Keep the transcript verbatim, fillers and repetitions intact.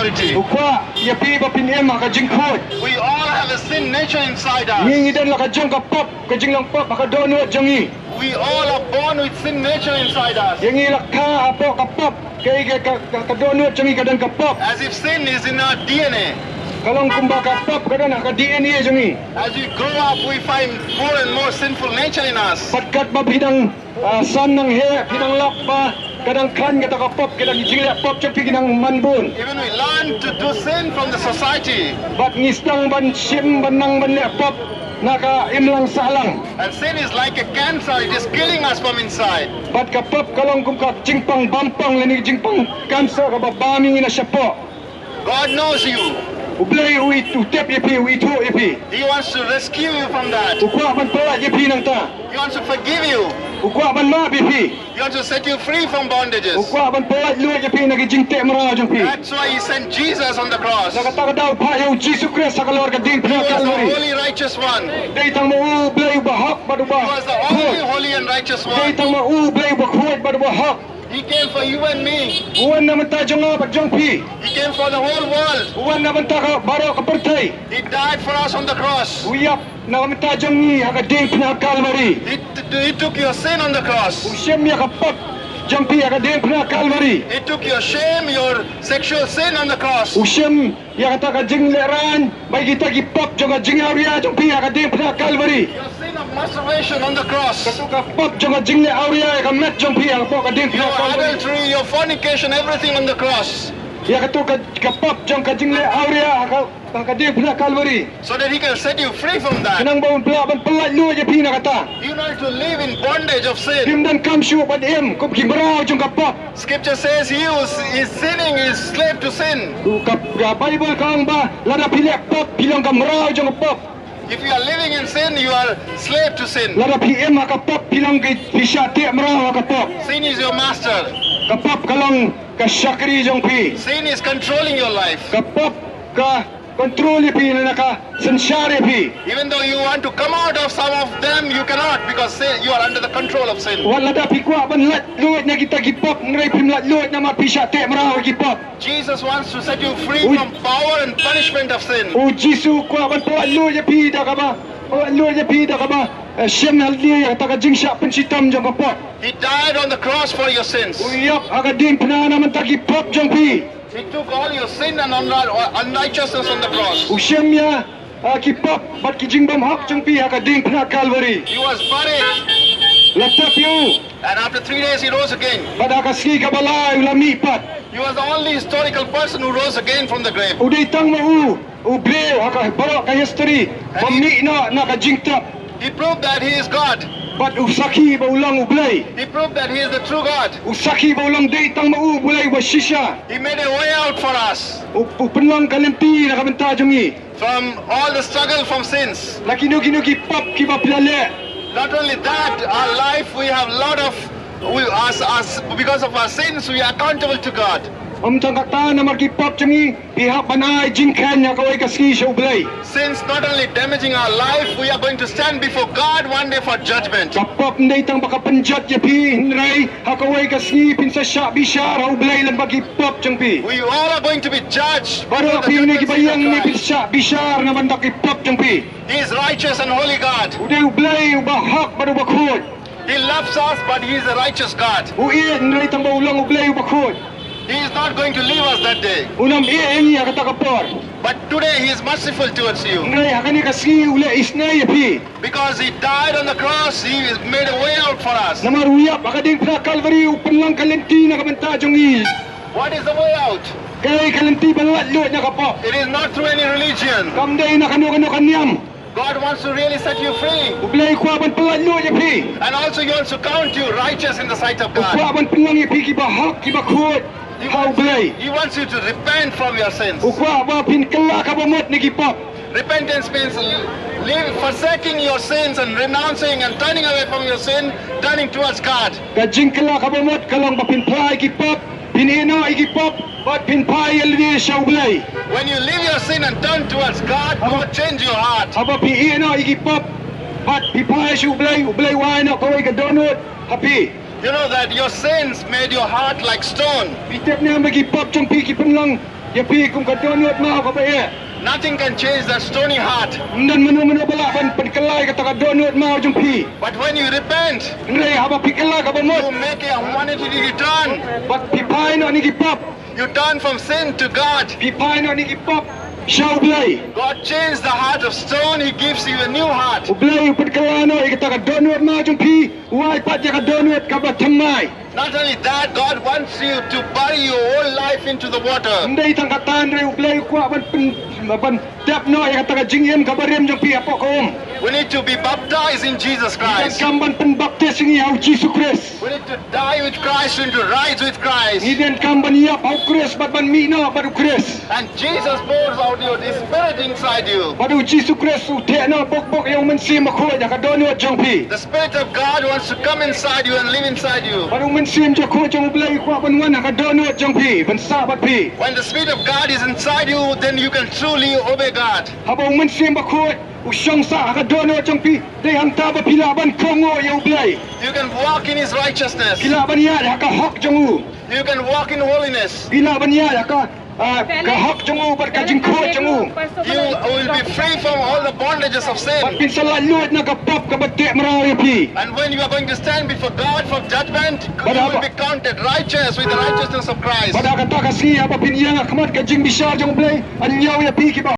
U kwah ïa phi ba phin im ha ka jingkhuid. We all have a sin nature inside us. Ngi ngi don la ka jong ka pop, ka jinglong pop ha ka dohnud jong ngi. We all are born with sin nature inside us. Ïa ngi la kha hapoh ka pop, ka, ka, ka, ka dohnud jong ngi ka don ka pop. As if sin is in our D N A. Ka long kumba ka pop ka don ha ka D N A jong ngi. As we grow up, we find more and more sinful nature in us. Bad katba phi dang, ah, san nang heh, phi dang lap ba ka dang khlaiñ kata ka pop, ka dang jingleh pop jong phi ki nang man bun. Even we learn to do sin from the society. Bad ngi sdang ban shim ban nang ban leh pop na ka imlang sahlang. And sin is like a cancer, it is killing us from inside. Bad ka pop ka long kum ka jingpang bampang lane jingpang cancer kaba bam ïa ngi na shapoh. God knows you. U Blei u it, u tip ïa phi, u ithuh ïa phi. He wants to rescue you from that. U kwah ban pyllait ïa phi nangta. He wants to forgive you. U kwah ban map ïa phi. He wants to set you free from bondages. U kwah ban pyllait luid ïa phi na ki jingteh mraw jong phi. That's why he sent Jesus on the cross. Na kata ka daw u phah ïa u Jisu Khrist ha ka lor ka diengphna Kalbari. He was the holy righteous one. Dei tang ma u Blei uba hok bad uba khuid. He was the only holy and righteous one. Dei tang ma u Blei uba khuid bad uba hok. He came for you and me. U wan na bynta jong nga bad jong phi. He came for the whole world. U wan na bynta ka baroh ka pyrthei. He died for us on the cross. U ïap na bynta jong ngi ha ka diengphna Kalbari. He, t- he took your sin on the cross. U shim ïa ka pop jong phi ha ka diengphna Kalbari. He took your shame, your sexual sin on the cross. U shim ïa kata ka jingleh raiñ bad kita ki pop jong ka jingawria jong phi ha ka diengphna Kalbari. Your sin of masturbation on the cross. Kata ka pop jong ka jingleh awria ïa ka met jong phi ha ka pop ka diengphna Kalbari. Your adultery, your fornication, everything on the cross. Ïa kata ka, ka pop jong ka jingleh awria ha ka, ha ka diengphna Kalbari. So that he can set you free from that. Khnang ba un lah ban pyllait luid ïa phi na kata. You don't have to live in bondage of sin. Phim donkam shuh ban im kum ki mraw jong ka pop. Scripture says, "He who is sinning is slave to sin." Ka, ka Baibl ka ong ba lada phi leh pop phi long ka mraw jong ka pop. If you are living in sin, you are slave to sin. Lada phi im ha ka pop phi long ki, phi shah teh mraw ha ka pop. Sin is your master. Ka pop ka long ka shakri jong phi. Sin is controlling your life. Ka pop ka control ïa phi na ka synshar ïa phi. Even though you want to come out of some of them, you cannot, because sin, you are under the control of sin. Wat lada phi kwah ban lait luid na kita ki pop, hynrei phim lait luid namar phi shah teh mraw ha ki pop. Jesus wants to set you free from power and punishment of sin. U Jisu u kwah ban pyllait luid ïa phi da kaba, pyllait luid ïa phi da kaba, eh, shim halor ïa kata ka jingshah pynshitom jong ka pop. He died on the cross for your sins. U ïap ha ka diengphna na bynta ki pop jong phi. He took all your sin and unri- unrighteousness on the cross. U shim ïa, ah, ki pop bad ki jingbymhok jong phi ha ka diengphna Kalbari. He was buried. La tep ïa u. And after three days he rose again. Bad ha ka sngi kaba lai u la mih pat. He was the only historical person who rose again from the grave. U dei tang ma u, u briew ha ka baroh ka history ba mih noh na ka jingtep. He proved that he is God. Bad u sakhi ba u long U Blei. He proved that he is the true God. U sakhi ba u long dei tang ma u U Blei ba shisha. He made a way out for us. U, u pynlong ka lynti na ka bynta jong ngi. From all the struggle from sins. Na kino kino ki pop kiba phi la leh. Not only that, our life, we have lot of, we, as, as, because of our sins, we are accountable to God. Ym tang kata, namar ki pop jong ngi, phi hap ban ai jingkheiñ ha kawei ka sngi sha U Blei. Sins not only damaging our life, we are going to stand before God one day for judgment. Ka pop ym dei tang ba ka pynjot ïa phi, hynrei ha kawei ka sngi phin sa shah bishar ha U Blei lyngba ki pop jong phi. We all are going to be judged before the judgment seat of Christ. Baroh phi ne kiba ïeng ne phin shah bishar na bynta ki pop jong phi. He is righteous and holy God. U dei U Blei uba hok bad uba khuid. He loves us, but he is a righteous God. U ïeit, hynrei tang ba u long U Blei uba khuid. He is not going to leave us that day. Un ym ïeh ïa ngi ha kata ka por. But today he is merciful towards you. Hynrei ha kane ka sngi u leh isynei ïa phi. Because he died on the cross, he made a way out for us. Namar u ïap ha ka diengphna Kalbari u pynlong ka lynti na ka bynta jong ngi. What is the way out? Kaei ka lynti ban lait luid na ka pop? It is not through any religion. Kam dei na kano kano ka niam. God wants to really set you free. U Blei u kwah ban pyllait luid ïa phi. And also he wants to count you righteous in the sight of God. U kwah ban pynlong ïa phi kiba hok kiba khuid ha U Blei. He wants you to repent from your sins. U kwah ba phin kylla ka bamut na ki pop. Repentance means leave, forsaking your sins and renouncing and turning away from your sin, turning towards God. Ka jingkylla ka bamut ka long ba phin phai ki pop, phin ïeh noh ïa ki pop, bad phin phai ïa lade sha U Blei. When you leave your sin and turn towards God, God change your heart. Haba phi ïeh noh ïa ki pop bad phi phai sha U Blei, U Blei u ai noh kawei ka dohnud ha phi. You know that your sins made your heart like stone. Phi tip ne em ba ki pop jong phi ki pynlong ïa phi kum ka dohnud maw kaba eh. Nothing can change that stony heart. Ym don mano mano ba lah ban pynkylla ïa kata ka dohnud maw jong phi. But when you repent, Hynrei haba phi kylla kaba mut, you make a humanity return. bad phi phai noh na ki pop, You turn from sin to God. phi phai noh na ki pop sha U Blei. God changes the heart of stone. He gives you a new heart. U Blei u pynkylla noh ïa kata ka dohnud maw jong phi, u ai pat ïa ka dohnud kaba thymmai. Not only that, God wants you to bury your old life into the water. Ym dei tang kata, hynrei U Blei u kwah ban pyn, ban tep noh ïa kata ka jingim kaba rim jong phi hapoh ka um. We need to be baptized in Jesus Ngi donkam Christ. ban pynbaptis ïa ngi ha U Jisu Khrist. We need to die with Christ. We need to rise with Christ. Ngi donkam ban ïap ha U Khrist bad ban mih noh bad U Khrist. And Jesus pours out your Spirit inside you. Bad U Jisu Khrist u theh noh bok bok ïa U Mynsiem Bakhuid ha ka dohnud jong phi. The Spirit of God wants to come inside you and live inside you. Bad U Mynsiem Bakhuid jong U Blei u kwah ban wan ha ka dohnud jong phi, ban sah bad phi. When the Spirit of God is inside you, then you can truly obey God. Haba U Mynsiem Bakhuid u shong sah ha ka dohnud jong phi, dei hangta ba phi lah ban kohnguh ïa U Blei. You can walk in His righteousness. Phi lah ban ïaid ha ka hok jong u. You can walk in holiness. Phi lah ban ïaid ha ka, ah, ka hok jong u bad ka jingkhuid jong u. You will be free from all the bondages of sin. Bad phin sa laitluid na ka pop kaba teh mraw ïa phi. And when you are going to stand before God for judgment, you will be counted righteous with the righteousness of Christ. Bad ha kata ka sngi haba phin ïeng ha khmat ka jingbishar jong U Blei, yn ñiew ïa phi kiba